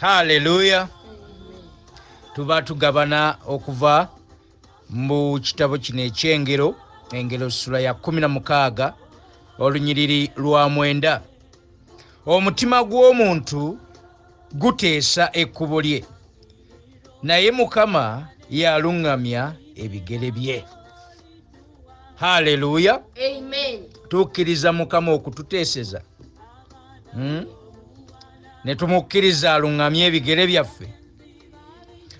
Haleluya. Tuba tugabana okuva mu kitabo kino eky'Engero, Engero sula ya 16 olunyiriri lwa 9. Omutima gw'omuntu guteesa ekkubo lye, naye Mukama yaluŋŋamya ebigere bye. Haleluya. Amen. Tukkiriza Mukama okututeeseza, Ne tumukkiriza aluŋŋamye ebigere byaffe.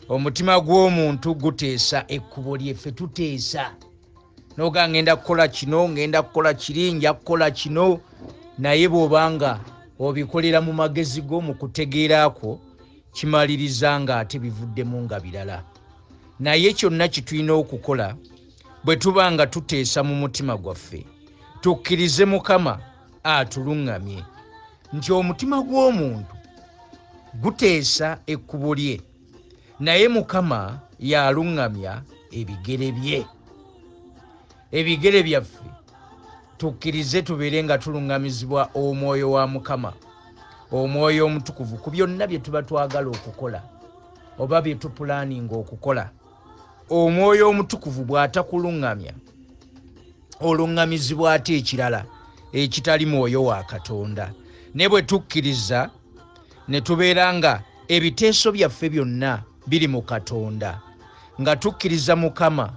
Omutima gw'omuntu guteesa ekkubo lye, ffe tuteesa. N'oga ngenda kukola kino, ngenda kukola kiri, nja kukola kino, naye bw'obanga obikolera mu magezi go, mu kutegeera kwo, kimaliriza ng'ate bivuddemu nga birala. Naye kyonna kye tulina okukola bwe tuba nga tuteesa mu mutima gwaffe, tukkirize Mukama atuluŋŋamye. Nti omutima gw'omuntu guteesa ekkubo lye, naye Mukama yaluŋŋamya ebigere bye. Ebigere byaffe tukkirize tubeere nga tuluŋŋamizibwa omwoyo wa Mukama, omwoyo omutukuvu, ku byonna bye tuba twagala okukola oba bye tupulaaninga okukola. Omwoyo omutukuvu bw'atakuluŋŋamya, oluŋŋamizibwa ate ekirala ekitali mwoyo wa Katonda. Ne bwe tukkiriza ne tubeera nga ebiteeso byaffe byonna biri mu Katonda, nga tukkiriza Mukama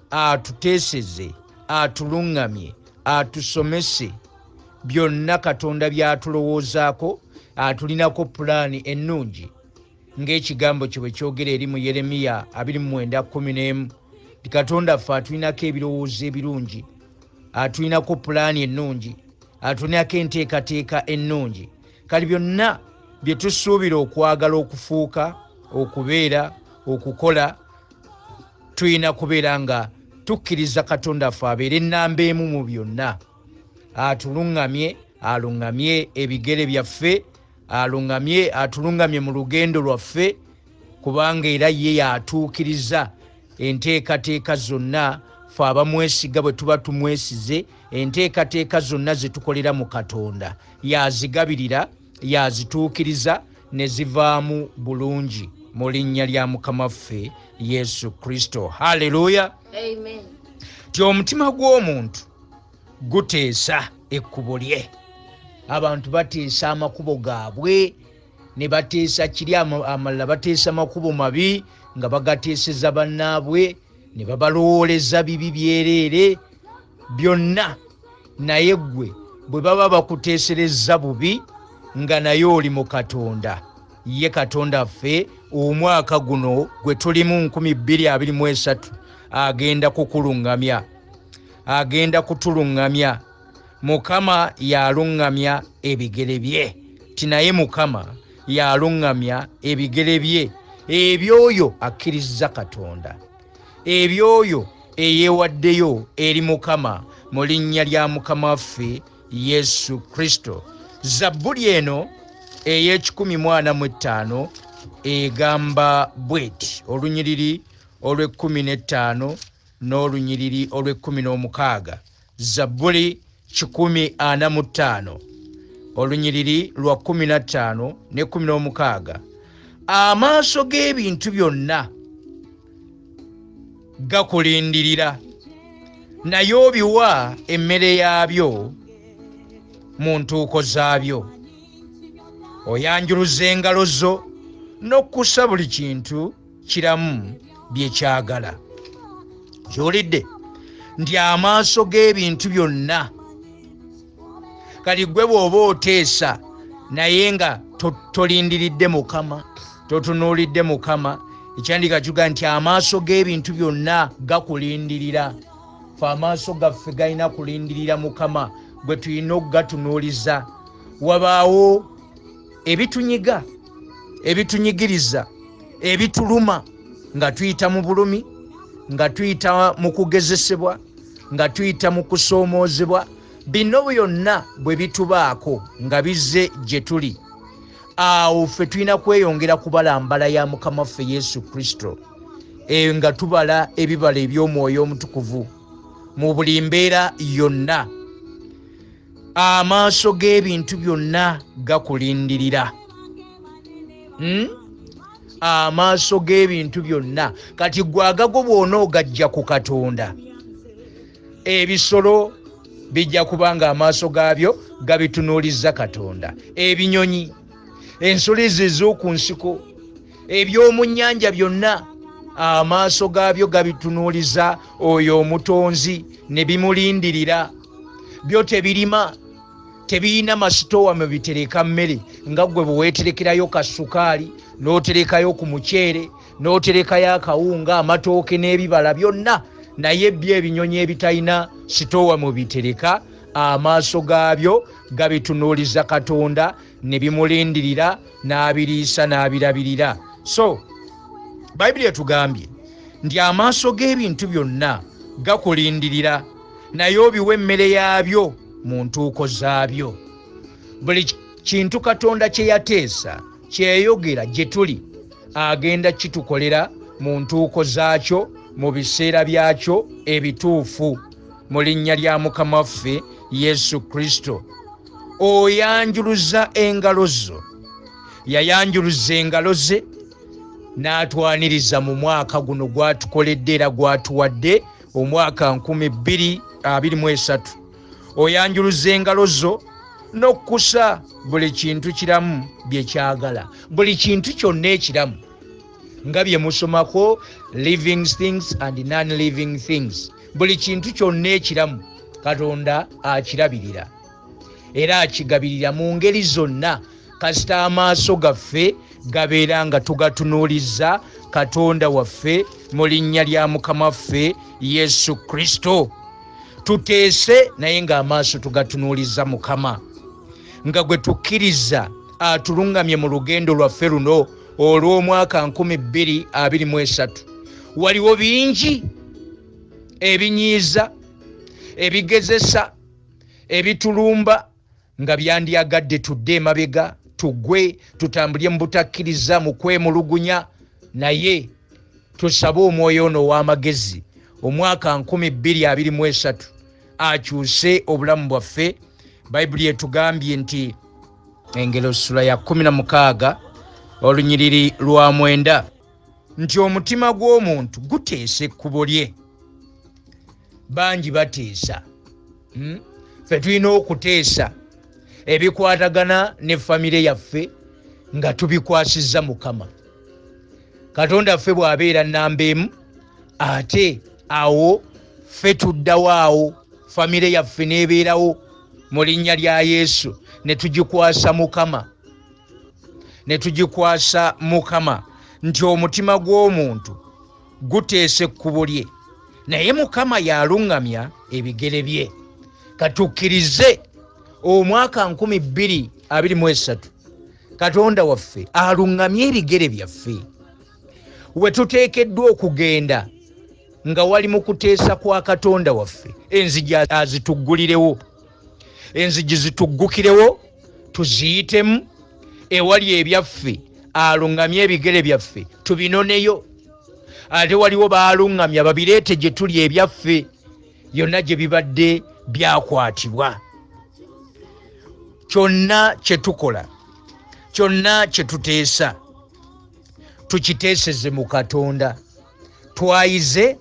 atuteeseze, atuluŋŋamye, atusomese byonna Katonda by'atulowoozaako, atulinako pulaani ennungi, ng'ekigambo kye bwe kyogera eri mu Yeremiya 29:11, nti Katonda ffe atulinako ebirowoozo ebirungi, atulinako pulaani ennungi, atulinako enteekateeka ennungi. Kale byonna bye tusuubira okwagala okufuuka, okubeera, okukola, tulina kubeera nga tukkiriza Katonda ffe abeere ennamba emu mu byonna, atuluŋŋamye, aluŋŋamye ebigere byaffe, aluŋŋamye, atuluŋŋamye mu lugendo lwaffe, kubanga era ye y'atuukiriza enteekateeka zonna. Ffe abamwesiga bwe tuba tumwesize, enteekateeka zonna ze tukolera mu Katonda yazigabirira, yazituukiriza ne zivaamu bulungi mu linnya lya Mukama waffe Yesu Kristo. Haleluya. Amen. Ti omutima gw'omuntu guteesa ekkubo lye. Abantu bateesa amakubo gaabwe, ne bateesa kiri, amalala bateesa makubo mabi nga bagateeseza bannaabwe, ne babalowooleza bibi byereere byonna. Naye ggwe bwe baba bakuteeserezza bubi nga naye oli mu Katonda, ye Katonda ffe omwaka guno gwe tulimu 2023 agenda kukuluŋŋamya, agenda kutuluŋŋamya. Mukama yaluŋŋamya ebigere bye, ti naye Mukama yaluŋŋamya ebigere bye ebyoyo akkiriza Katonda, ebyoyo eyeewaddeyo eri Mukama mu linnya lya Mukama waffe Yesu Kristo. Zabbuli eno ey'e145 egamba bw'eti, olunyiriri olw'e15 n'olunyiriri olw'e16. Zabbuli 145 olunyiriri lwa 15 ne 16. Amaaso g'ebintu byonna gakulindirira, naye obiwa emmere yaabyo mu ntuuko zaabyo. Oyanjuluza engalo zo n'okkusa buli kintu kiramu bye kyagala. Kiwulidde nti amaaso g'ebintu byonna. Kati ggwe bw'oba oteesa naye nga tolindiridde Mukama, totunuulidde Mukama, ekyandiika kiga nti amaaso g'ebintu byonna gakulindirira. Ffe amaaso gaffe galina kulindirira Mukama gwe tulina okugatunuuliza. Wabaawo ebitunyiga, ebitunyigiriza, ebituluma nga tuyita mu bulumi, nga tuyita mu kugezesebwa, nga tuyita mu kusoomoozebwa. Bino byonna bwe bitubaako nga bizze gye tuli, awo ffe tulina kweyongera kubala mbala ya Mukama waffe Yesu Kristo, nga tubala ebibala eby'omwoyo omutukuvu mu buli mbeera yonna. Amaaso g'ebintu byonna gakulindirira. Amaaso g'ebintu byonna. Kati gwe agago bw'onoogajja ku Katonda, ebisolo bijja kubanga amaaso gaabyo gabitunuuliza Katonda, ebinyonyi, ensolo ez'oku nsiko, eby'omu nnyanja byonna amaaso gaabyo gabitunuuliza oyo omutonzi ne bimulindirira. Byo tebirima, tebirina masitowa mwe bitereka mmere, nga ggwe bwe weeterekerayo kasukaali, n'oterekayo ku muceere, n'oterekayo akawunga, amatooke n'ebibala byonna. Naye byo ebinyonyi ebitalina sitowa mwe bitereka, amaaso gaabyo gabitunuuliza Katonda ne bimulindirira, n'abiriisa n'abirabirira. So Bayibuli etugambye nti amaaso g'ebintu byonna gakulindirira, naye obiwa emmere yaabyo mu ntuuko zaabyo. Buli kintu Katonda kye yateesa, kyeyogera gye tuli, agenda kitukolera mu ntuuko zaakyo, mu biseera byakyo ebituufu, mu linnya lya Mukama waffe Yesu Kristo. Oyanjuluza engalo zo. Yayanjuluza engalo ze n'atwaniriza mu mwaka guno gwatukoledde era gwatuwadde, omwaka 2023. Oyanjuluza engalo zo n'okkusa buli kintu kiramu bye kyagala, buli kintu kyonna ekiramu, nga bye musomako living things and non-living things. Buli kintu kyonna ekiramu Katonda akirabirira era akigabirira mu ngeri zonna, kasita amaaso gaffe gabeera nga tugatunuuliza Katonda waffe mu linnya lya Mukama waffe Yesu Kristo. Tuteese naye ng'amaaso tugatunuuliza Mukama, nga gwe tukkiriza atulungamye mu lugendo lwaffe luno olw'omwaka 2023. Waliwo bingi ebinyiiza, ebigezesa, ebitulumba, nga byandyagadde tudde emabega, tugwe, tutambulye mu butakkiriza, mu kwemulugunya. Naye tusabe omwoyo ono ow'amagezi omwaka 2023 akyuse obulamu bwaffe. Bayibuli etugambye nti Engero sura ya 16 olunyiriri lwa 9 nti omutima gw'omuntu guteesa ekkubo lye. Bangi bateesa. Ffe tulina okuteesa ebikwatagana ne famire yaffe nga tubikwasizza Mukama. Katonda ffe bw'abeera namba emu, ate awo ffe tuddawo awo, famire yaffe n'ebeerawo mu linnya lya Yesu, ne tugikwasa Mukama. Ne tugikwasa Mukama nti omutima gw'omuntu guteesa ekkubo lye, naye Mukama y'aluŋŋamya ebigere bye. Katukkirize omwaka 2023 Katonda waffe aluŋŋamye ebigere byaffe we tuteekeddwa okugenda, nga wali mu kuteesa kwa Katonda waffe. Enzigi azituggulirewo, enzigi zituggukirewo, tuziyitemu. Ewali ebyaffe aluŋŋamye ebigere byaffe tubinoneyo, ate waliwo baaluŋŋamya babireete gye tuli ebyaffe yonna gye bibadde byakwatibwa. Kyonna kye tukola, kyonna kye tuteesa, tukiteeseze mu Katonda. Twayize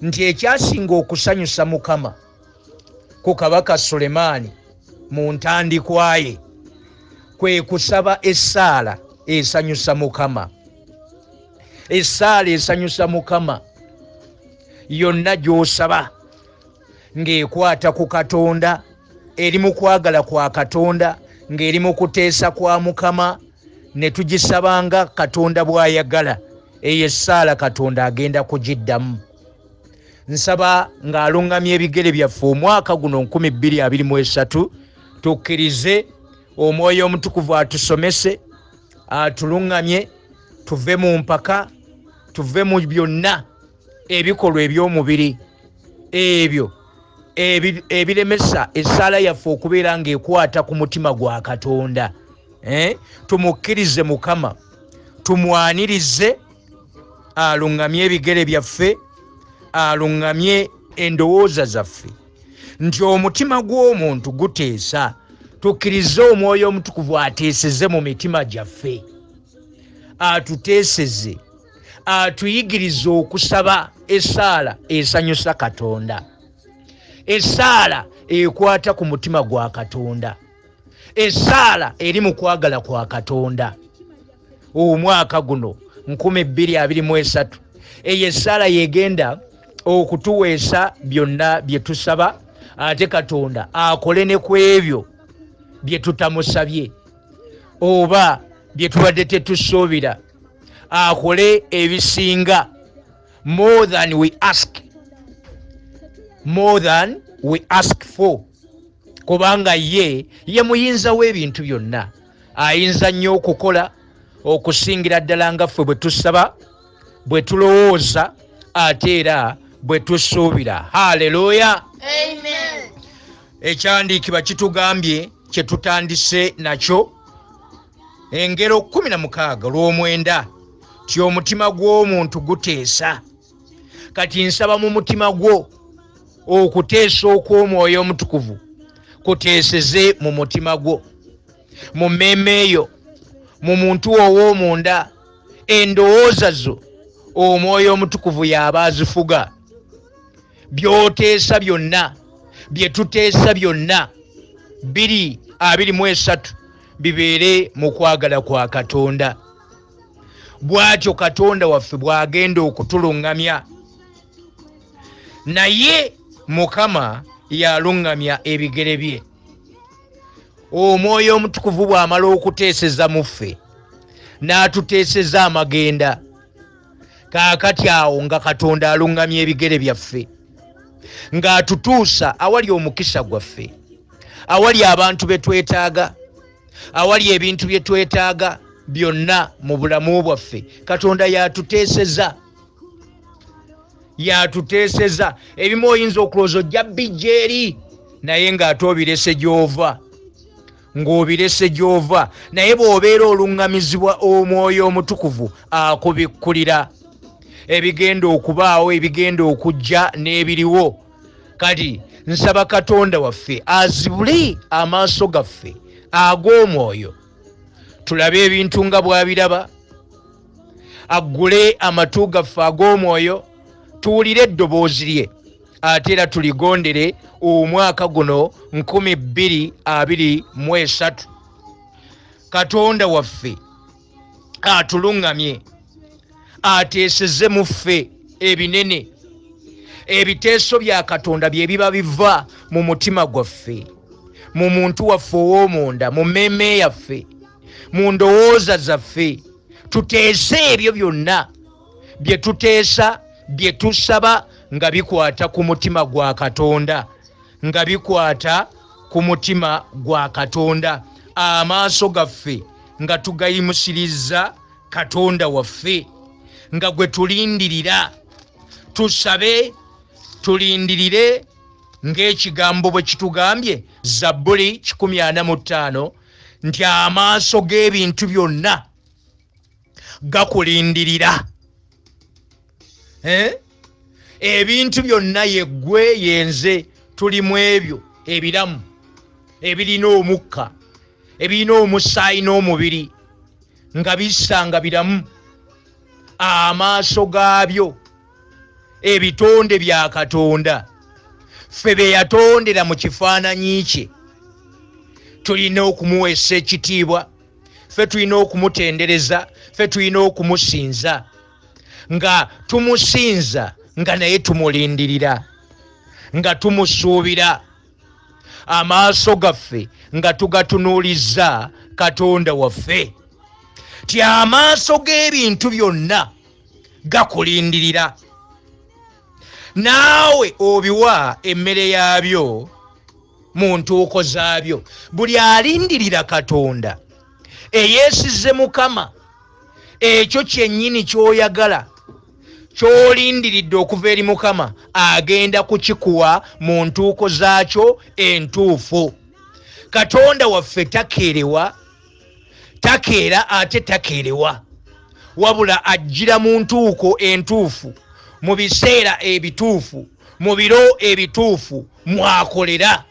nti ekyasinga okusanyusa Mukama ku Kabaka Sulemaani mu ntandikwa ye kwe kusaba essaala esanyusa Mukama. Essaala esanyusa Mukama yonna gy'osaba ng'ekwata ku Katonda, eri mu kwagala kwa Katonda, ng'eri mu kuteesa kwa Mukama, ne tugisabanga Katonda bw'ayagala, eyo essaala Katonda agenda kugiddamu. Nsaba ng'aluŋŋamya ebigere byaffe omwaka guno 2023, tukkirize Omwoyo Omutukuvu atusomese, atuluŋŋamye, tuve mu mpaka, tuve mu byonna ebikolwa eby'omubiri ebyo ebiremesa essaala yaffe okubeera ng'ekwata ku mutima gwa Katonda. Tumukkirize Mukama, tumwanirize, aluŋŋamye ebigere byaffe, aluŋŋamye endowooza zaffe, nti omutima gw'omuntu guteesa. Tukkirize Omwoyo Omutukuvu ateeseze mu mitima gyaffe. atuteeseze, atuyigirize okusaba essaala esanyusa Katonda, essaala ekwata ku mutima gwa Katonda, essaala eri mu kwagala kwa Katonda. Omwaka guno 2023 eyo essaala yegenda okutuweesa byonna bye tusaba, ate Katonda akole ne ku ebyo bye tutamusabye oba bye tubadde tetusuubira, akole ebisinga, more than we ask, more than we ask for, kubanga ye muyinza w'ebintu byonna, ayinza nnyo okukola okusingira ddala nga ffe bwe tusaba, bwe tulowooza, ate era bwe tusuubira. Haleluya, amen. Ekyandiikibwa kitugambye kye tutandise nakyo, Engero 16:9, ti omutima gw'omuntu guteesa. Kati nsaba mu mutima gwo okuteesa okw'Omwoyo Omutukuvu kuteeseze mu mutima gwo, mu mmeeme eyo, mu muntu ow'omunda, endowooza zo Omwoyo Omutukuvu y'aba azifuga. By'oteesa byonna, bye tuteesa byonna, 2023 bibeere mu kwagala kwa Katonda. Bw'atyo Katonda waffe bw'agenda okutuluŋŋamya. Naye Mukama yaluŋŋamya ebigere bye. Omwoyo Omutukuvu bw'amala okuteeseza mu ffe, n'atuteeseza amagenda, kaakati awo nga Katonda aluŋŋamya ebigere byaffe, ng'atutuusa awali omukisa gwaffe, awali abantu be twetaaga, awali ebintu bye twetaaga byonna mu bulamu bwaffe. Katonda yatuteeseza, yatuteeseza. Ebimu oyinza okulowooza ojja bijja eri, naye ng'ate obirese gy'ova, ng'obirese gy'ova. Naye bw'obeera oluŋŋamizibwa Omwoyo Omutukuvu, akubikkulira ebigenda okubaawo, ebigenda okujja n'ebiriwo. Kati nsaba Katonda waffe azibule amaaso gaffe ag'omwoyo, tulabe ebintu nga bw'abiraba, aggule amatu gaffe ag'omwoyo, tuwulire eddoboozi lye, ate era tuligondere omwaka guno 2023. Katonda waffe atuluŋŋamye, ateeseze mu ffe ebinene. Ebiteeso bya Katonda bye biba biva mu mutima gwaffe, mu muntu waffe ow'omunda, mu mmeeme yaffe, mu ndowooza zaffe. Tuteese ebyo byonna bye tuteesa, bye tusaba, nga bikwata ku mutima gwa Katonda, nga bikwata ku mutima gwa Katonda. Amaaso gaffe nga tugayimusiriza Katonda waffe, nga gwe tulindirira. Tusabe, tulindirire ng'ekigambo bwe kitugambye, Zabbuli 145, nti amaaso g'ebintu byonna gakulindirira. Ebintu byonna yeggwe yenze, tuli mu ebyo ebiramu ebirina omukka, ebirina omusaayi n'omubiri, nga bissa nga biramu. Amaaso gaabyo ebitonde bya Katonda ffe be yatondera mu kifaananyi kye, tulina okumuweesa ekitiibwa, ffe tulina okumutendereza, ffe tulina okumusinza. Nga tumusinza nga naye tumulindirira, nga tumusuubira. Amaaso gaffe nga tugatunuuliza Katonda waffe. Ti amaaso g'ebintu byonna gakulindirira, naawe obiwa emmere yaabyo mu ntuuko zaabyo. Buli alindirira Katonda eyeesize Mukama, ekyo kyennyini ky'oyagala, ky'olindiridde okuva eri Mukama, agenda kukikuwa mu ntuuko zaakyo entuufu. Katonda waffe takeerewa, takeera ate takeerewa, wabula ajjira mu ntuuko entuufu, mu biseera ebituufu, mu biro ebituufu mwakolera.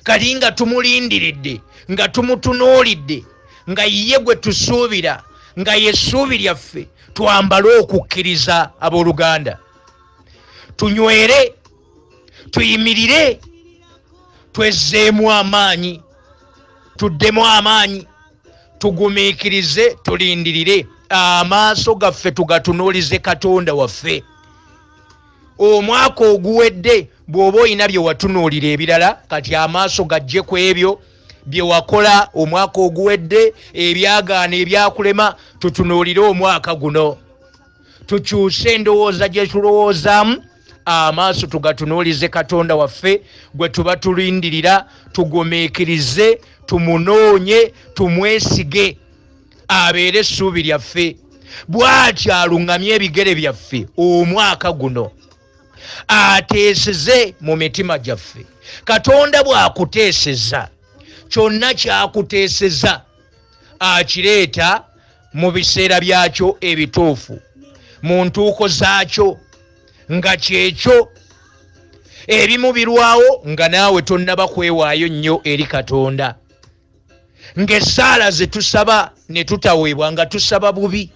Kati nga tumulindiridde, nga tumutunuulidde, nga ye gwe tusuubira, nga yessuubi lyaffe, twambale okukkiriza abooluganda, tunywere, tuyimirire, twezzeemu amaanyi, tuddemu amaanyi, tugumiikirize, tulindirire, amaaso gaffe tugatunuulize Katonda waffe. Omwaka oguwedde bw'oba olina bye watunuulira ebirala, kati amaaso gajje ku ebyo bye wakola omwaka oguwedde, ebyagaana ebyakulema, tutunuulire omwaka guno, tukyuse endowooza gye tulowoozaamu, amaaso tugatunuulize Katonda waffe gwe tuba tulindirira, tugumiikirize, tumunoonye, tumwesige, abeere essuubi lyaffe. Bw'atyo aluŋŋamye ebigere byaffe omwaka guno, ateeseze mu mitima gyaffe. Katonda bw'akuteeseza, kyonna kyakuteeseza akireeta mu biseera byakyo ebituufu, mu ntuuko zaakyo, nga kyekyo. Ebimu birwawo nga naawe tonnaba kwewaayo nnyo eri Katonda, ng'essaala ze tusaba ne tutaweebwa, nga tusaba bubi,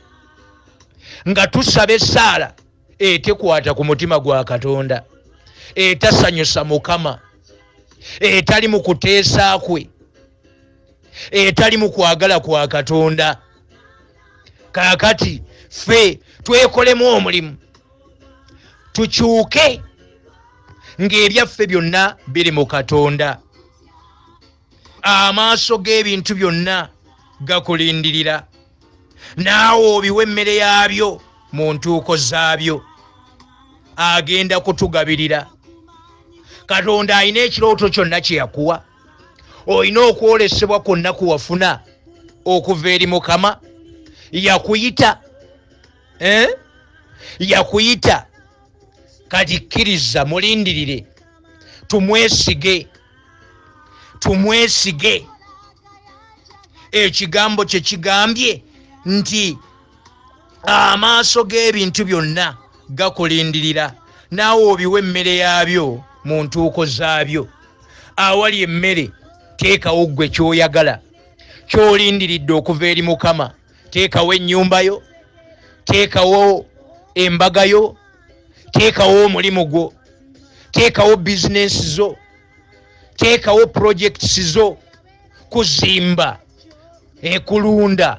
nga tusaba essaala etekwata ku mutima gwa Katonda, etasanyusa Mukama, etali mu kuteesa kwe, etali mu kwagala kwa Katonda. Kaakati ffe twekolemu omulimu, tukyuke ng'ebyaffe byonna biri mu Katonda. Amaaso g'ebintu byonna gakulindirira, naawe obiwe emmere yaabyo mu ntuuko zaabyo. Agenda kutugabirira. Katonda alina ekirooto kyonna kye yakuwa, olina okwolesebwa kwonna kuwafuna okuva eri Mukama. Yakuyita, yakuyita. Kati kkiriza, mulindirire, tumwesige, tumwesige. Ekigambo kye kigambye nti amaaso g'ebintu byonna gakulindirira, naawe obiwe emmere yaabyo mu ntuuko zaabyo. Awali emmere teekawo ggwe ky'oyagala, ky'olindiridde okuva eri Mukama. Teekawo ennyumba yo, teekawo embaga yo, teekawo omulimu gwo, teekawo bizinensi zo, teekawo projects zo, kuzimba, kulunda,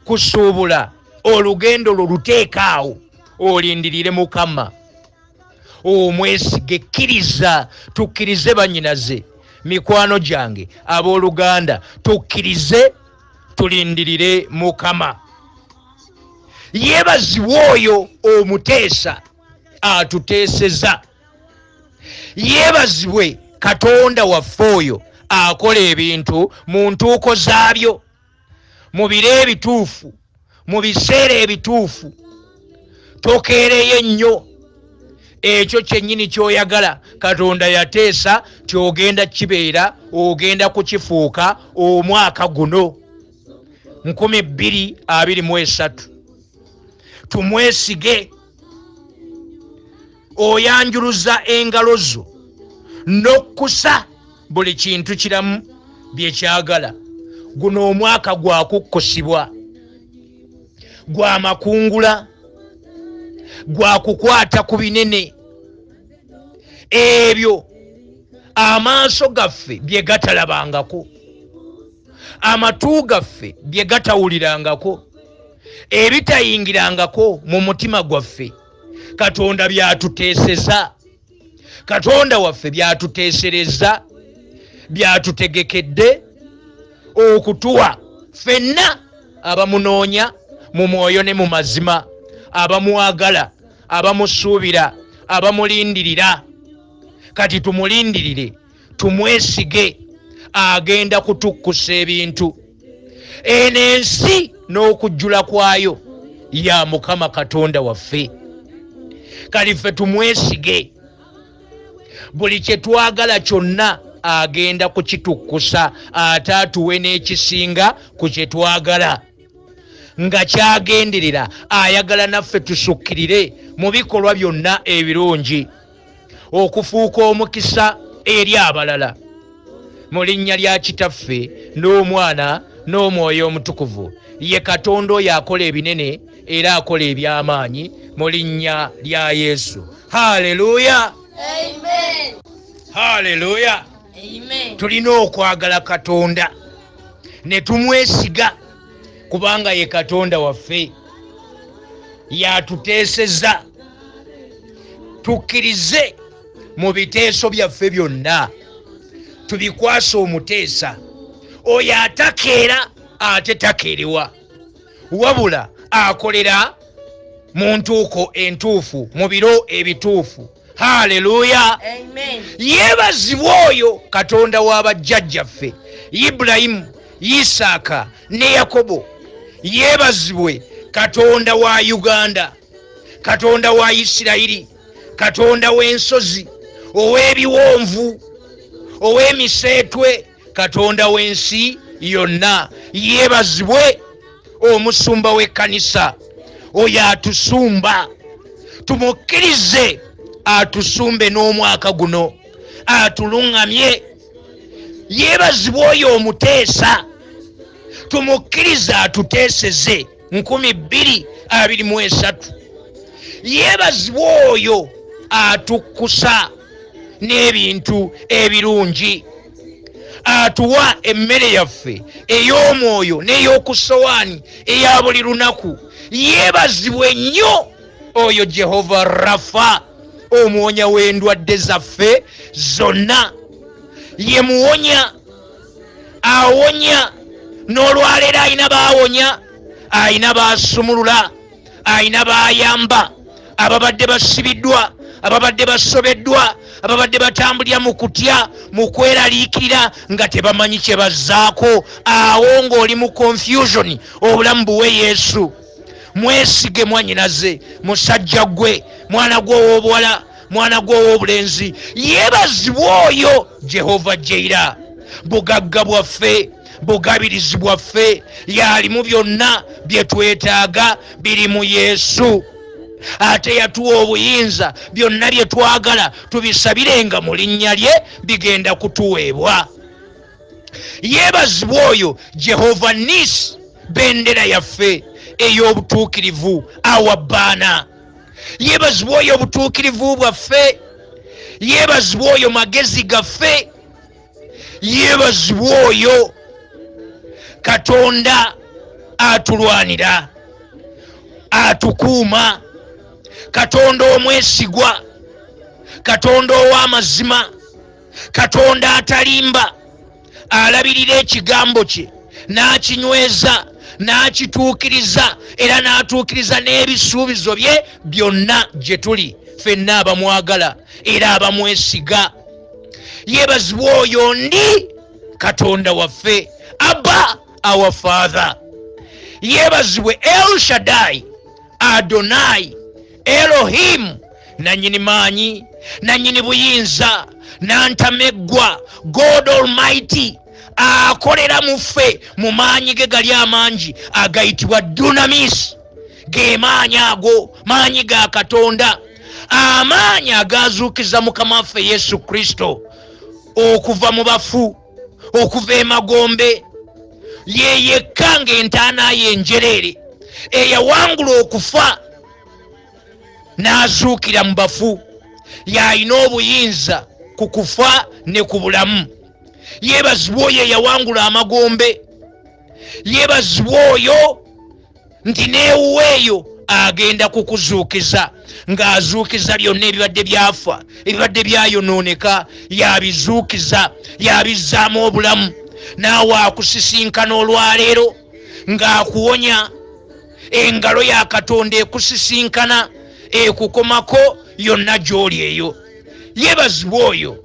kusuubula. Olugendo lwo luteekaawo, olindirire Mukama, omwesige. Kkiriza, tukkirize bannyinaze, mikwano gyange, abooluganda, tukkirize, tulindirire Mukama. Yeebazibwe oyo omuteesa atuteeseza. Yeebazibwe Katonda waffe oyo akola ebintu mu ntuuko zaabyo, mu biro ebituufu, mu biseera ebituufu. Tokeereyo nnyo, ekyo kyennyini ky'oyagala Katonda yateesa ky'ogenda kibeera, ogenda kukifuuka omwaka guno 2023. Tumwesige. Oyanjuluza engalo zo n'okkusa buli kintu kiramu bye kyagala. Guno omwaka gwa kukkusibwa, gwa makungula, gwa kukwata ku binene ebyo amaaso gaffe bye gatalabangako, amatu gaffe bye gatawulirangako, ebitayingirangako mu mutima gwaffe. Katonda byatuteeseza, Katonda waffe byatuteesereza, byatutegekedde okutuwa ffenna abamunoonya mu mwoyo ne mu mazima, abamwagala, abamusuubira, abamulindirira. Kati tumulindirire, tumwesige, agenda kutukkusa ebintu. Eno ensi n'okujjula kwayo ya Mukama Katonda waffe. Kali ffe tumwesige, buli kye twagala kyonna agenda kukitukkusa, ate atuwe n'ekisinga ku kye twagala. Nga kyagenderera, ayagala naffe tusukkirire mu bikolwa byonna ebirungi, okufuuka omukisa eri abalala. Mu linnya lya Kitaffe n'Omwana n'Omwoyo Omutukuvu. Ye Katonda oyo akola ebinene era akola eby'amaanyi mu linnya lya Yesu. Haleluya, Amen. haleluya. Amen. Tulina okwagala Katonda ne tumwesiga, kubanga ye Katonda waffe, yatuteeseza. Tukkirize mu biteeso byaffe byonna, tubikwase omuteesa oyo atakeera ate takeerewa, wabula akolera mu ntuuko entuufu mu biro ebituufu. Haleluya. Amen. Yeebazibwa oyo Katonda w'abajjajjaffe Ibulayimu, Isaaka ne Yakobo. Yeebazibwe Katonda wa Uganda, Katonda wa Isirayiri, Katonda w'ensozi, ow'ebiwonvu, ow'emiseetwe, Katonda w'ensi yonna. Yeebazibwe omusumba w'ekkanisa oyo atusumba. Tumukkirize atusumbe n'omwaka guno, atuluŋŋamye. Yeebazibwe oyo omuteesa. Tumukkirize atuteeseze 2023. Yeebazibwe oyo atukkusa n'ebintu ebirungi, atuwa emmere yaffe ey'omwoyo n'ey'oku ssowaani eya buli lunaku. Yeebazibwe nnyo oyo Jehova Rafa, omuwonya w'endwadde zaffe zonna. Ye muwonya, awonya n'olwaleero. Alina baawonya, alina baasumulula, alina baayamba ababadde basibiddwa, ababadde basobeddwa, ababadde batambulira mu kutya, mu kweraliikirira, nga tebamanyi kye bazzaako. Awo ng'oli mu confusion, obulamu buwe Yesu. Mwesige mwanyinaze, musajja gwe, mwana gwe ow'obuwala, mwana gwe ow'obulenzi. Yeebazibwa oyo Jehova Jeira, bugagga bwaffe, bugabirizi bwaffe. Yalimu byonna bye twetaaga, biri mu Yesu. Ate yatuwa obuyinza, byonna bye twagala tubisabirenga mu linnya lye, bigenda kutuweebwa. Yeebazibwa oyo Jehova Nis, bendera yaffe ey'obutuukirivu, awabbaana. Yeebazibwa oyo obutuukirivu bwaffe. Yeebazibwa oyo magezi gaffe. Yeebazibwa oyo Katonda atulwanira, atukuuma, Katonda omwesigwa, Katonda ow'amazima, Katonda atalimba, alabirira ekigambo kye n'akinyweza n'akituukiriza, era n'atuukiriza n'ebisuubizo bye byonna gye tuli ffenna abamwagala era abamwesiga. Yeebazibwa oyo ndi Katonda waffe, Abba, our Father. Yeebazibwe El Shaddai, Adonai, Elohim, nanyini maanyi, nanyini buyinza, nantameggwa, God Almighty, akolera mu ffe mu maanyi ge gali amangi agayitibwa dunamis. Ge maanyi ago, maanyi ga Katonda, amaanyi agazuukiza Mukama waffe Yesu Kristo okuva mu bafu, okuva emagombe. Ye yekka ng'entaana ye enjereere, eyawangula okufa n'azuukira mu bafu. Y'alina obuyinza ku kufa ne ku bulamu. Yeebazibwa oyo eyawangula amagombe. Yeebazibwa oyo nti neewuwa eyo agenda kukuzuukiza, ng'azuukiza byonna ebibadde byafa, ebibadde byayonooneka, yabizuukiza, yabizzaamu obulamu. Naawe akusisinkana olwaleero ng'akuwonya. Engalo ya Katonda ekusisinkana, ekukomako yonna gy'oli eyo. Yeebazibwa oyo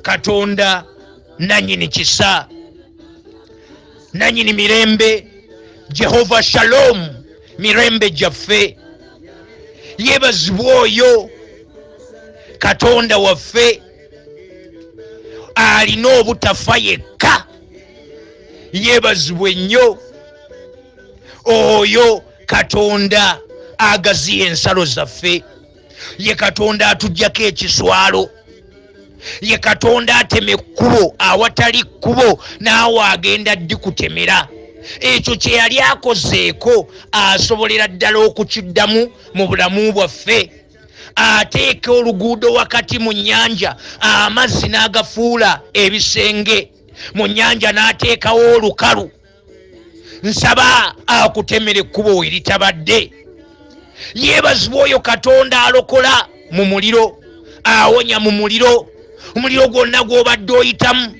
Katonda nanyini kisa, nanyini mirembe, Jehova Shalom, mirembe gyaffe. Yeebazibwa oyo Katonda waffe alina obutafa yekka. Yeebazibwe nnyo oyo Katonda agaziya ensalo zaffe. Ye Katonda atuggyako ekiswalo. Ye Katonda atema ekkubo awatali kkubo, naawe agenda ddi kutemera. Ekyo kye yali akozeeko asobolera ddala okukiddamu mu bulamu bwaffe. Ateeka oluguudo wakati mu nnyanja, amazzi n'agafuula ebisenge mu nnyanja, n'ateekawo olukalu. Nsaba akutemera ekkubo we litabadde. Yeebazibwa oyo Katonda alokola mu muliro, awonya mu muliro. Omuliro gwonna gw'obadde oyitamu,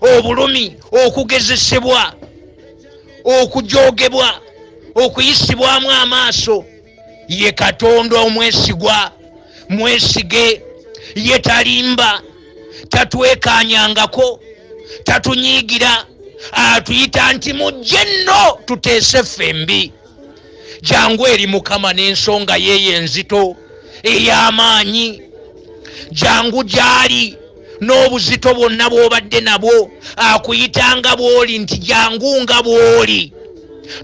obulumi, okugezesebwa, okujoogebwa, okuyisibwamu amaaso, ye Katonda omwesigwa. Mwesige, ye talimba, tatwekanyangako, tatunyiigira. Atuyita nti mujje nno tuteese ffembi. Jangu eri Mukama n'ensonga yeeyo enzito ey'amaanyi. Jangu gy'ali n'obuzito bwonna bw'obadde nabwo. Akuyitanga bw'oli nti jangu nga bw'oli.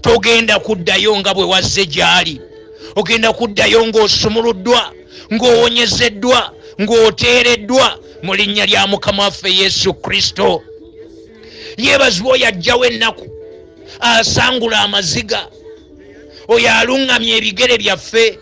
Togenda kuddayo nga bwe wazze gy'ali. Ogenda kuddayo ng'osumuluddwa, ng'owonyezeddwa, ng'oteereddwa mu linnya lya Mukama waffe Yesu Kristo. Yeebazibwa oyo aggyawo ennaku, asangula amaziga, oyo aluŋŋamya ebigere byaffe.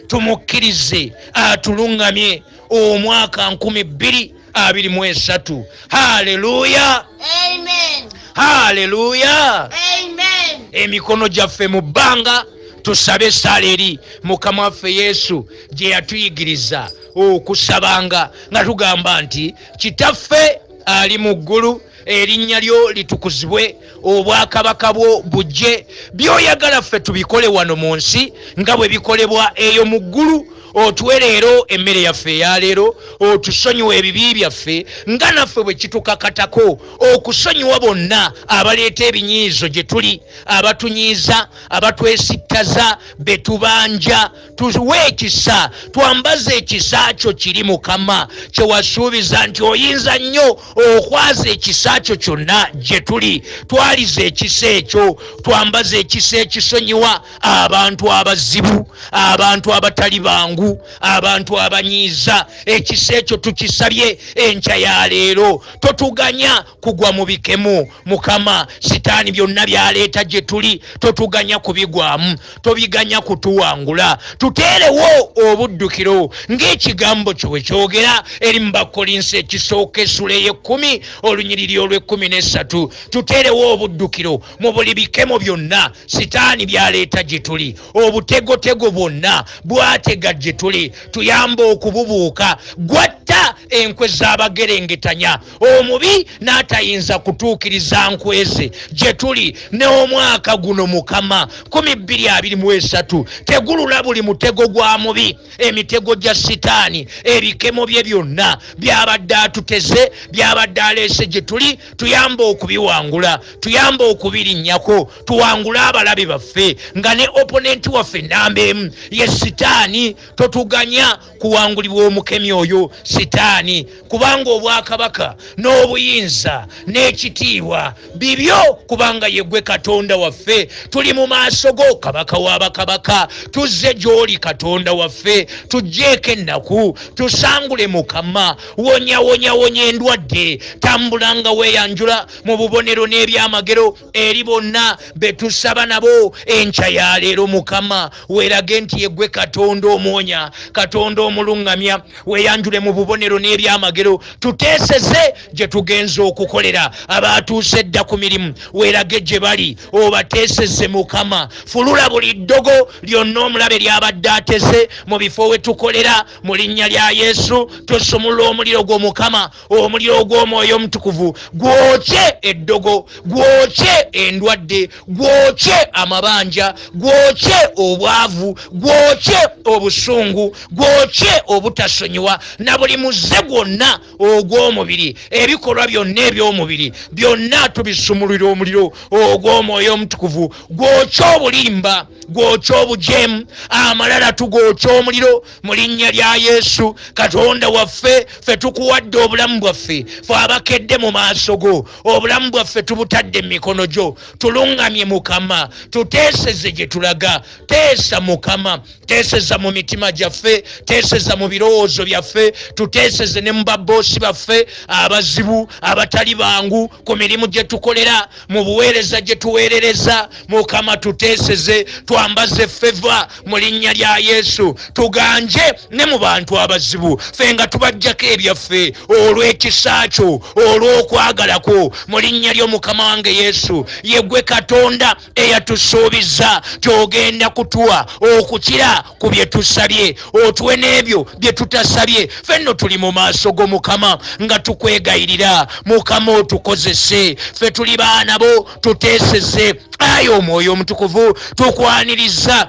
Tumukkirize atuluŋŋamye omwaka 2023. Haleluya, Amen. Haleluya, Amen. Emikono gyaffe mu bbanga tusabe essaala eri Mukama waffe Yesu gye yatuyigiriza okusabanga, nga tugamba nti Kitaffe ali mu ggulu, erinnya lyo litukuzibwe, obwakabaka bwo bujje, by'oyagala ffe tubikole wano mu nsi nga bwe bikolebwa eyo mu ggulu. Otuwe leero emmere yaffe eya leero, otusonyiwe ebibi byaffe nga naffe bwe kitukakatako okusonyiwa bonna abaleeta ebinyiizo gye tuli, abatunyiiza, abatwesittaza, be tubanja. Tuwe ekisa, twambaze ekisa kyo kiri Mukama kye wasuubiza nti oyinza nnyo okwaza ekisa kyo kyonna gye tuli. Twalize ekisa ekyo, twambaze ekisa ekisonyiwa abantu abazibu, abantu abatali bangu, abantu abanyiiza. Ekisa ekyo tukisabye enkya ya leero. Totuganya kugwa mu bikemo Mukama. Sitaani byonna byaleeta gye tuli totuganya kubigwamu, tobiganya kutuwangula. Tuteerewo obuddukiro ng'ekigambo kyo bwe kyogera eri mu Bakkolinso ekisooka essula ey'ekkumi olunyiriri olw'ekkumi n'essatu. Tuteerewo obuddukiro mu buli bikemo byonna sitaani byaleeta gye tuli, obutegotego bwonna bwatega gye tuli, tuyambe okububuuka. Gwatta enkwe z'abagerengetanya, omubi n'atayinza kutuukiriza nkwe ze gye tuli. N'omwaka guno Mukama 2023 tegulula buli mutego gwa mubi, emitego gya sitaani, ebikemo bye byonna byabadde atuteze, byabadde aleese gye tuli, tuyambe okubiwangula, tuyambe okubirinnyako, tuwangule abalabe baffe nga ne opponenti waffe namba emu ye sitaani. Totuganya kuwangulibwa omukemi oyo sitaani, kubanga obwakabaka n'obuyinza n'ekitiibwa bibyo, kubanga ye gwe Katonda waffe. Tuli mu maaso go Kabaka w'abakabaka, tuzze gy'oli Katonda waffe, tuggyeko ennaku, tusangule Mukama. Wonya wonya wonya endwadde, tambula nga weeyanjula mu bubonero n'ebyamagero eri bonna be tusaba nabo enkya ya leero. Mukama weerage nti ye gwe Katonda omuwonya, Katonda omuluŋŋamya. Weeyanjule mu bubonero n'ebyamagero, tuteeseze gye tugenze okukolera. Abaatuuse edda ku mirimu weerage gye bali, obateeseze Mukama. Fulula buli ddogo lyonna omulabe lyabadde ateze mu bifo we tukolera. Mu linnya lya Yesu tusumulula omuliro gwo Mukama, omuliro ogw'Omwoyo Omutukuvu, gwokye eddogo, gwokye endwadde, gwokye amabanja, gwokye obwavu, gwokye obusungu, gwokye obutasonyiwa na buli muze gwonna ogw'omubiri. Ebikolwa byonna eby'omubiri byonna tubisumulira omuliro ogw'Omwoyo Omutukuvu, gwokye obulimba, Gwokya obujeemu, amalala tugwokya omuliro mu linnya lya Yesu. Katonda waffe, ffe tukuwadde obulamu bwaffe, ffe abakedde mu maaso go, obulamu bwaffe tubutadde mu mikono gyo. Tuluŋŋamye Mukama, tuteeseze gye tulaga. Teesa Mukama, teeseza mu mitima gyaffe, teeseza mu birowoozo byaffe, tuteeseze ne mu baboosi baffe abazibu abatali bangu, ku mirimu gye tukolera, mu buweereza gye tuweerereza. Mukama tuteeseze, twambaze feva mu linnya lya Yesu. Tuganje ne mu bantu abazibu, ffe nga tubajjako ebyaffe olw'ekisa kyo, olw'okwagala kwo, mu linnya ly'Omukama wange Yesu. Ye ggwe Katonda eyatusuubiza ky'ogenda kutuwa okukira ku bye tusabye, otuwe n'ebyo bye tutasabye. Ffe nno tuli mu maaso go Mukama nga tukwegayirira, Mukama otukozese. Ffe tuli baana bo, tuteeseze. Ayi Omwoyo Omutukuvu, tukwaniriza.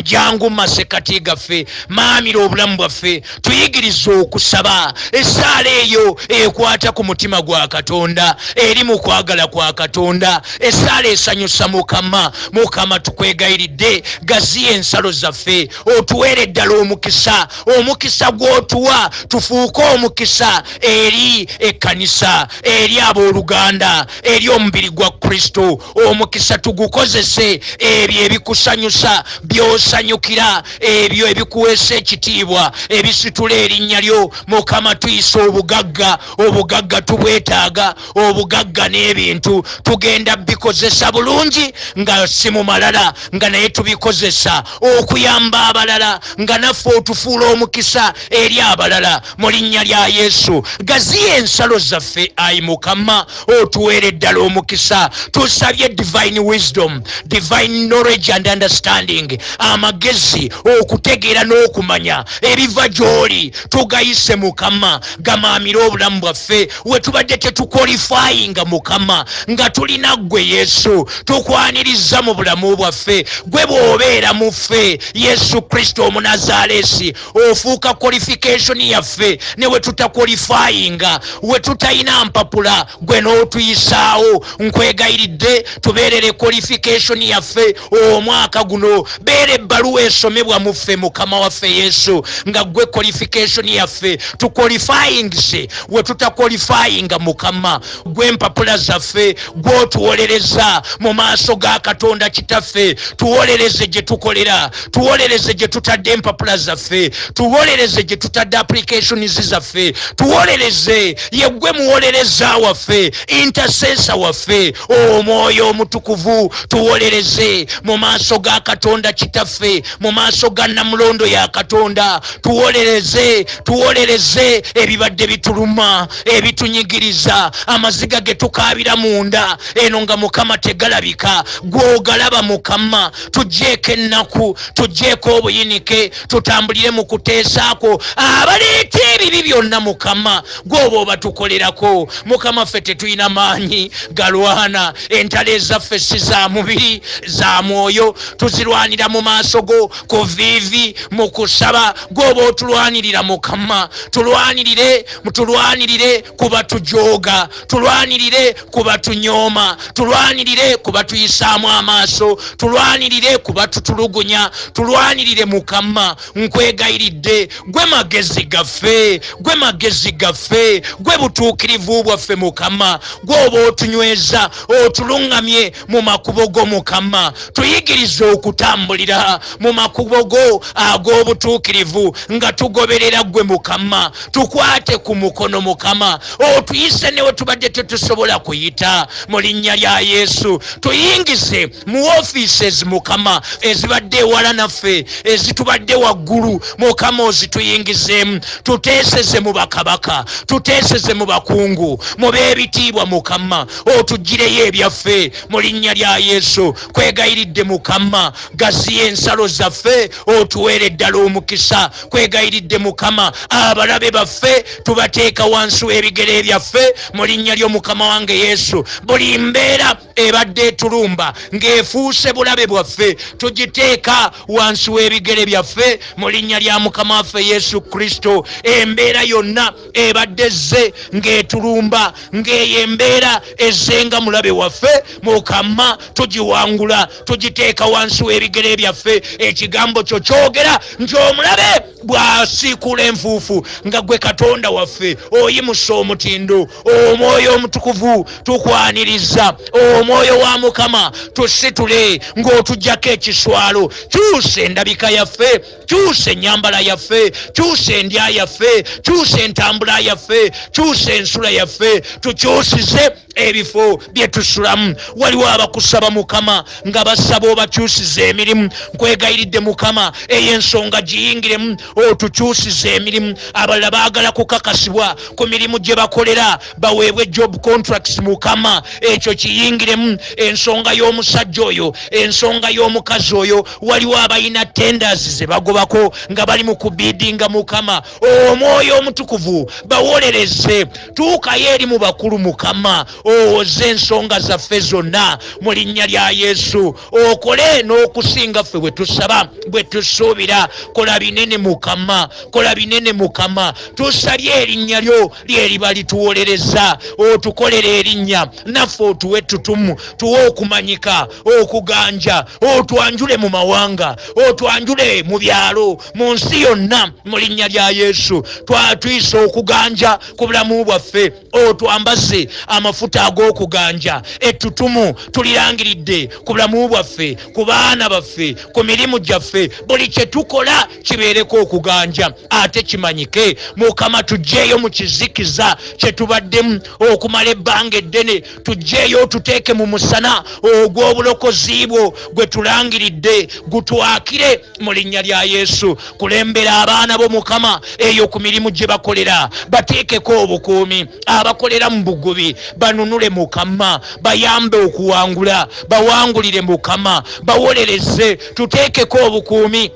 Jangu masekati gaffe, maamira obulamu bwaffe, tuyigirize okusaba. Essaala eyo ekwata ku mutima gwa Katonda, eri mu kwagala kwa Katonda, essaala esanyusa Mukama. Mukama tukwegayiridde, gaziya ensalo zaffe, otuweere ddala omukisa. Omukisa gw'otuwa tufuuke omukisa eri ekkanisa, eri abooluganda, eri omubiri gwa Kristo. Omukisa tugukozese ebyo ebikusanyusa, by'osanyukira, ebyo ebikuweesa ekitiibwa, ebisitula erinnya lyo. Mukama tuyisa obugagga, obugagga tubwetaaga, obugagga n'ebintu tugenda bikozesa bulungi, nga si mu malala, nga naye tubikozesa okuyamba abalala, nga naffe otufuula omukisa eri abalala mu linnya lya Yesu. Gaziya ensalo zaffe ayi Mukama, otuweere ddala omukisa. Tusabye divine wisdom, divine knowledge and understanding, amagezi, okutegeera n'okumanya ebiva gy'oli. Tugayise Mukama, gamaamire obulamu bwaffe. We tubadde tetukwalifayinga Mukama, nga tulina ggwe Yesu, tukwaniriza mu bulamu bwaffe. Gwe bw'obeera mu ffe, Yesu Kristo Omunazaalesi, ofuuka qualification yaffe. Ne we tutakwalifayinga, we tutayina mpapula, gwe n'otuyisaawo. Nkwegayiridde tubeerere qualification yaffe omwaka guno. Beera ebbaluwa esomebwa mu ffe Mukama waffe Yesu, nga gwe qualification yaffe. Tuqualifyingise we tutaqualifyinga Mukama, gwe empapula zaffe, gw'otuwolereza mu maaso ga Katonda Kitaffe. Tuwolereze gye tukolera, tuwolereze gye tutadde empapula zaffe, tuwolereze gye tutadde applications zaffe, tuwolereze. Ye ggwe muwolereza waffe, intercessor waffe, Omwoyo Omutukuvu. Tuwolereze mu maaso ga Katonda Kitaffe, mu maaso ga Namulondo ya Katonda. Tuwolereze, tuwolereze ebibadde bituluma, ebitunyigiriza, amaziga ge tukaabira munda eno nga Mukama tegalabika, gw'ogalaba Mukama. Tuggyeeko ennaku, tuggyeeko obuyinike, tutambulire mu kuteesaako abaleeta ebibi byonna Mukama, gw'oba obatukolerako. Mukama ffe tetulina maanyi galwana, entalo ezaffe si za mubiri, za mwoyo. Tuzirwanira mu maaso go, ku viivi, mu kusaba. Gw'oba otulwanirira Mukama, tulwanirire, tulwanirire kuba tujooga, tulwanirire kuba tunyooma, tulwanirire kuba tuyisaamu amaaso, tulwanirire kuba tutulugunya, tulwanirire Mukama. Nkwegayiridde, gwe magezi gaffe, gwe magezi gaffe, gwe butuukirivu bwaffe Mukama. Gw'oba otunyweza, otuluŋŋamye mu makubo go Mukama. Tuyigirize okutambulira mu makubo go ag'obutuukirivu nga tugoberera ggwe Mukama. Tukwate ku mukono Mukama, otuyise ne we tubadde tetusobola kuyita mu linnya lya Yesu. Tuyingize mu offices Mukama ezibadde ewala naffe, ezitubadde waggulu Mukama ozituyingizeemu. Tuteeseze mu bakabaka, tuteeseze mu bakungu, mu b'ebitiibwa Mukama, otuggireyo ebyaffe mu linnya lya Yesu. Kwegayiridde Mukama, gaziya ensalo zaffe, otuweere ddala omukisa. Kwegayiridde Mukama, abalabe baffe tubateeka wansi w'ebigere byaffe mu linnya ly'Omukama wange Yesu. Buli mbeera ebadde etulumba ng'efuuse bulabe bwaffe, tugiteeka wansi w'ebigere byaffe mu linnya lya Mukama waffe Yesu Kristo. Embeera yonna ebadde ezze ng'etulumba, ng'eyo embeera ezzenga mulabe waffe, Mukama tugiwangula, tugiteeka wansi w'ebigere byaffe. Ekigambo kyo kyogera nti omulabe bw'asiikuula enfuufu, nga gwe Katonda waffe oyimusa omutindo. Omwoyo Omutukuvu tukwaniriza, Omwoyo wa Mukama tusitule ng'otuggyako ekiswalo. Kyusa endabika yaffe, kyusa ennyambala yaffe, kyusa endya yaffe, kyusa entambula yaffe, kyusa ensula yaffe, tukyusize ebifo bye tusulamu. Waliwo abakusaba Mukama nga basaba obakyusize emirimu. Nkwegayiridde Mukama, eyo ensonga giyingiremu, otukyusize emirimu. Abalala baagala kukakasibwa ku mirimu gye bakolera, baweebwe job contracts. Mukama ekyo kiyingiremu. Ensonga y'omusajja oyo, ensonga y'omukazi oyo, waliwo abalina tenders ze bagobako nga bali mu kubidinga. Mukama Omwoyo Omutukuvu bawolereze, tuukayo eri mu bakulu Mukama, owoze ensonga zaffe zonna mu linnya lya Yesu. Okole n'okusinga ffe bwe tusaba, bwe tusuubira. Kola binene Mukama, kola binene Mukama. Tusabye erinnya lyo lyeriba lituwolereza, otukolere erinnya naffe, otuwe ettutumu, tuwe okumanyika, okuganja, otwanjule mu mawanga, otwanjule mu byalo, mu nsi yonna mu linnya lya Yesu. Twatuyisa okuganja ku bulamu bwaffe, otwambaze amafuta ag'okuganja. Ettutumu tulirangiridde ku bulamu bwaffe, ku baana baffe, ku mirimu gyaffe. Buli kye tukola kibeereko okuganja, ate kimanyike. Mukama tuggyeeyo mu kizikiza kye tubaddemu okumala ebbanga eddene, tuggyeeyo otuteeke mu musana ogw'obulokozi bwo gwe tulangiridde, gutwakire mu linnya lya Yesu. Kulembera abaana bo Mukama eyo ku mirimu gye bakolera, bateekeko obukuumi. Abakolera mu bugubi banunule Mukama, bayambe okuwangula, bawangulire Mukama, bawolereze. Tuteekeko obukuumi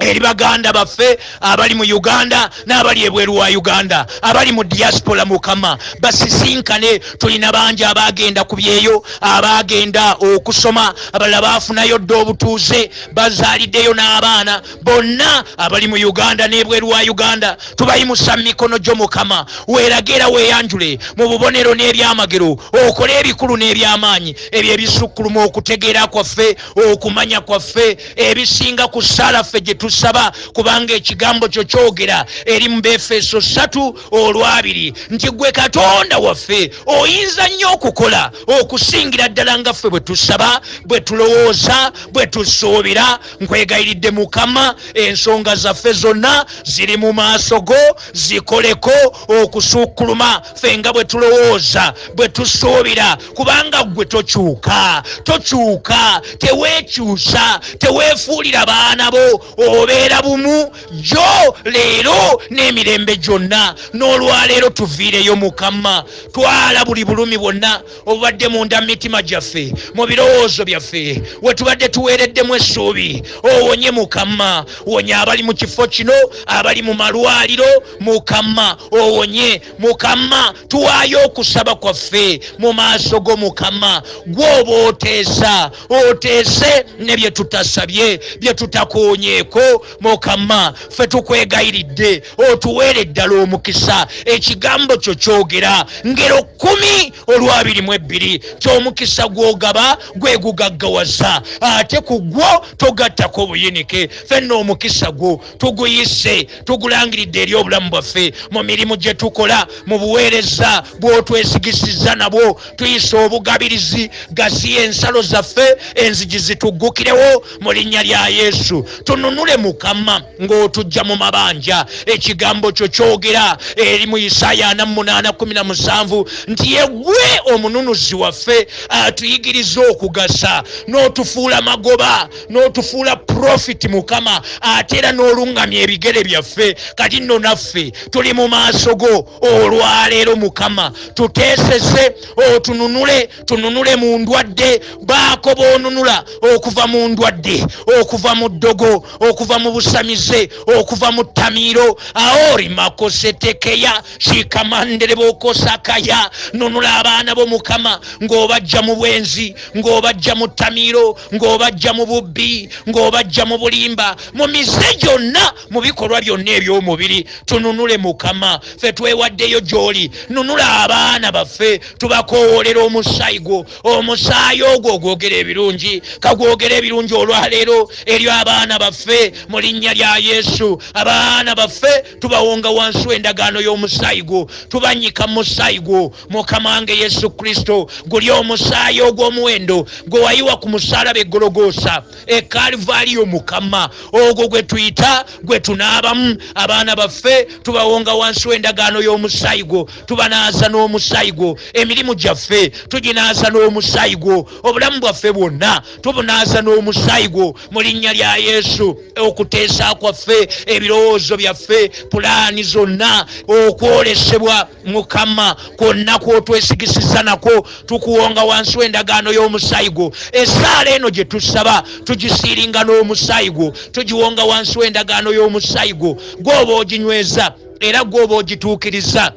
eri baganda baffe abali mu Uganda n'abali ebweru wa Uganda, abali mu diaspora. Mukama basisinkane. Tulina bangi abagenda ku byeyo, abagenda okusoma, abalala baafunayo dda obutuuze, bazaaliddeyo n'abaana. Bonna abali mu Uganda n'ebweru wa Uganda tubayimusa mu mikono gyo Mukama. Weerage era weeyanjule mu bubonero n'ebyamagero, okole ebikulu n'ebyamaanyi, ebyo ebisukkuluma okutegeera kwaffe, okumanya kwaffe, ebisinga ku ssaala ffe gye tusaba, kubanga ekigambo kyo kyogera eri mu Befeso 3:2 nti gwe Katonda waffe oyinza nnyo okukola okusingira ddala nga ffe bwe tusaba, bwe tulowooza, bwe tusuubira. Nkwegayiridde Mukama, ensonga zaffe zonna ziri mu maaso go, zikoleko okusukkuluma ffe nga bwe tulowooza, bwe tusuubira, kubanga ggwe tokyuka, tokyuka, teweekyusa, teweefuulira baana bo, obeera bumu jjo, leero n'emirembe gyonna. N'olwaleero tuviireyo Mukama, twala buli bulumi bwonna obubadde munda mu mitima gyaffe, mu birowoozo byaffe, we tubadde tuweereddemu essuubi. Owonye Mukama, wonya abali mu kifo kino, abali mu malwaliro. Mukama owonye. Mukama tuwaayo okusaba kwaffe mu maaso go Mukama. Gw'oba oteesa, oteese ne bye tutasabye, bye tutakoonyeeko. Mukama ffe tukwegayiridde otuweere ddala omukisa. Ekigambo kyo kyogera ngero 10:22 nti omukisa gw'ogaba gwe gugaggawaza, ate ku gwo togattako buyinike. Ffenna omukisa gwo tuguyise, tugulangiridde eri obulamu bwaffe, mu mirimu gye tukola, mu buweereza bw'otwesigisizza nabwo. Tuyise obugabirizi, gaziya ensalo zaffe, enzigi zituggukirewo mu linnya lya Yesu. Tununule Mukama ng'otujja mu mabanja. Ekigambo kyo kyogera eri mu Isaaya 48:17 nti yeggwe omununuzi waffe, atuyigiriza okugasa, n'otufuula magoba, n'otufuula profit Mukama, ate era n'olungamya ebigere byaffe. Kati nno naffe tuli mu maaso go olwaleero Mukama, tuteeseze, otununule, tununule mu ndwadde. Baako b'onunula okuva mu ndwadde, okuva mu ddogo, okuva okuva mu busamize, okuva mu ttamiiro. Aorimakosetekeya shikamanderebokosakaya. Nunula abaana bo Mukama ng'obajja mu bwenzi, ng'obajja mu ttamiiro, ng'obajja mu bubbi, ng'obajja mu bulimba, mu mize gyonna, mu bikolwa byonna eby'omubiri. Tununule Mukama, ffe twewaddeyo gy'oli. Nunula abaana baffe, tubakowoolera omusaayi gwo, omusaayi ogwo ogwogera ebirungi, kagwogera ebirungi olwaleero eri abaana baffe mu linnya lya Yesu. Abaana baffe tubawonga wansi w'endagaano y'omusaayi gwo, tubanyika mu musaayi gwo Mukama wange Yesu Kristo. Guli omusaayi ogw'omuwendo gwe wayiwa ku musaalaba e Gologoosa, e Kalivaaliyo Mukama, ogwo gwe tuyita, gwe tunaabamu. Abaana baffe tubawonga wansi w'endagaano y'omusaayi gwo, tubanaaza n'omusaayi gwo. Emirimu gyaffe tuginaaza n'omusaayi gwo, obulamu bwaffe bwonna tubunaaza n'omusaayi gwo mu linnya lya Yesu. Okuteesa kwaffe, ebirowoozo byaffe, pulaani zonna, okwolesebwa Mukama kwonna kwotwesigisiza nakwo, tukuwonga wansi w'endagaano y'omusaayi gwo. Essaala eno gye tusaba tugisiiringa n'omusaayi gwo, tugiwonga wansi w'endagaano y'omusaayi gwo. Gw'oba oginyweza era gw'oba ogituukiriza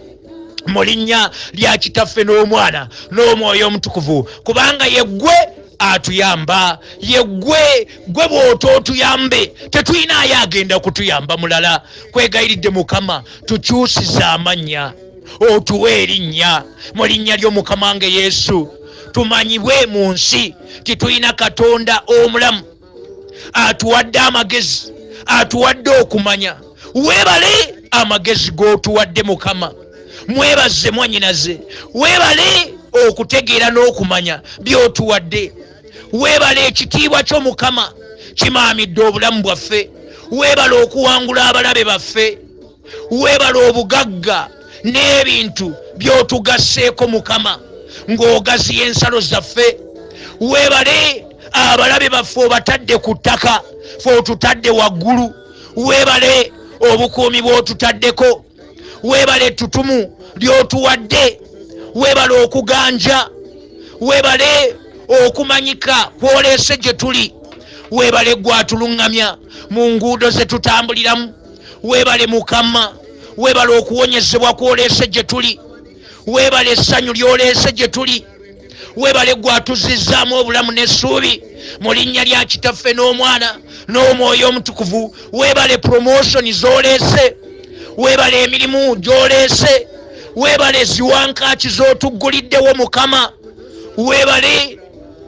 mu linnya lya Kitaffe n'Omwana n'Omwoyo Omutukuvu, kubanga ye ggwe atuyamba, ye ggwe gwe bw'otootuyambe tetulinayo agenda kutuyamba mulala. Kwegayiridde Mukama, tukyusize amannya, otuwe erinnya mu linnya ly'Omukama wange Yesu. Tumanyibwe mu nsi titulina Katonda omulamu atuwadde amagezi, atuwadde okumanya. Weebale amagezi g'otuwadde Mukama, mwebaze mwannyinaze, weebale okutegeera n'okumanya by'otuwadde. Weebale ekitiibwa kyo Mukama kimaamidde obulamu bwaffe. Weebale okuwangula abalabe baffe. Weebale obugagga n'ebintu by'otugasseeko Mukama ng'ogaziya ensalo zaffe. Weebale abalabe baffe obatadde ku ttaka, ffe otutadde waggulu. Weebale obukuumi bw'otutaddeko. Weebale ettutumu ly'otuwadde. Weebale okuganja. Weebale okumanyika kwoleese gye tuli. Weebale gwatuluŋŋamya mu nguudo ze tutambuliramu. Weebale Mukama, weebale okuwonyezebwa kwoleese gye tuli. Weebale essanyu ly'oleese gye tuli. Weebale gwatuzizzaamu obulamu n'essuubi mu linnya lya Kitaffe n'Omwana n'Omwoyo Omutukuvu. Weebale promotion z'oleese, weebale emirimu gy'oleese, weebale ziwankaaki z'otugguliddewo Mukama. Weebale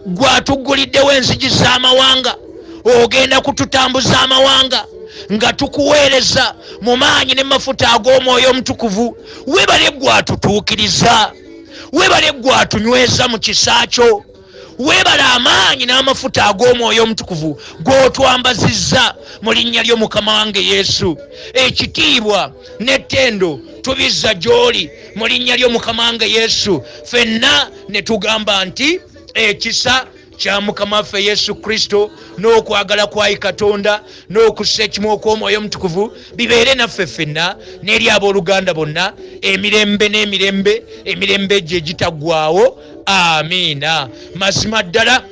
gwatugguliddewo enzigi z'amawanga, ogenda kututambuza amawanga nga tukuweereza mu maanyi ne mafuta ag'Omwoyo Omutukuvu. Weebale gwatutuukiriza, weebale gwatunyweza mu kisa kyo. Weebale amaanyi n'amafuta ag'Omwoyo Omutukuvu g'otwambazizza mu linnya ly'Omukama wange Yesu. Ekitiibwa n'ettendo tubizza gy'oli mu linnya ly'Omukama wange Yesu. Ffenna ne tugamba nti ekisa kya Mukama waffe Yesu Kristo n'okwagala kwa Katonda n'okussa ekimu okw'Omwoyo Omutukuvu bibeere naffe ffenna n'eri abooluganda bonna emirembe n'emirembe, emirembe egyo egitaggwaawo. Amiina. Mazima ddala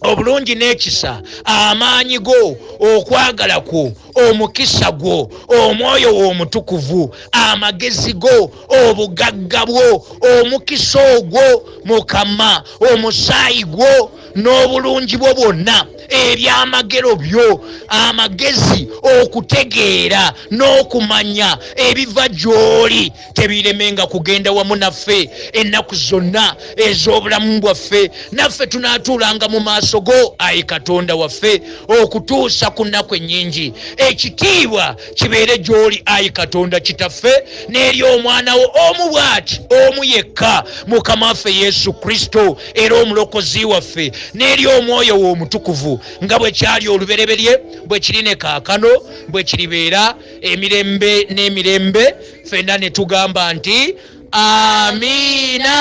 obulungi n'ekisa, amaanyi go, okwagala kwo, omukisa gwo, omwoyo w'omutukuvu, amagezi go, obugagga bwo, omukisa ogwo Mukama, omusaayi gwo n'obulungi bwo bwonna, ebyamagero byo, amagezi, okutegeera n'okumanya ebiva gy'oli tebiremenga kugenda wamu naffe ennaku zonna ez'obulamu bwaffe. Naffe tunaatuulanga mu maaso go, ayi Katonda waffe, okutuusa ku nnaku ennyingi. Ekitiibwa kibeere gy'oli, ayi Katonda Kitaffe, n'eri Omwana wo omu bw'ati, omu yekka, Mukama waffe Yesu Kristo, era Omulokozi waffe, n'eri Omwoyo w'Omutukuvu, nga bwe kyali olubereberye, bwe kiri ne kaakano, bwe kiribeera emirembe n'emirembe. Ffenna ne tugamba nti amiina.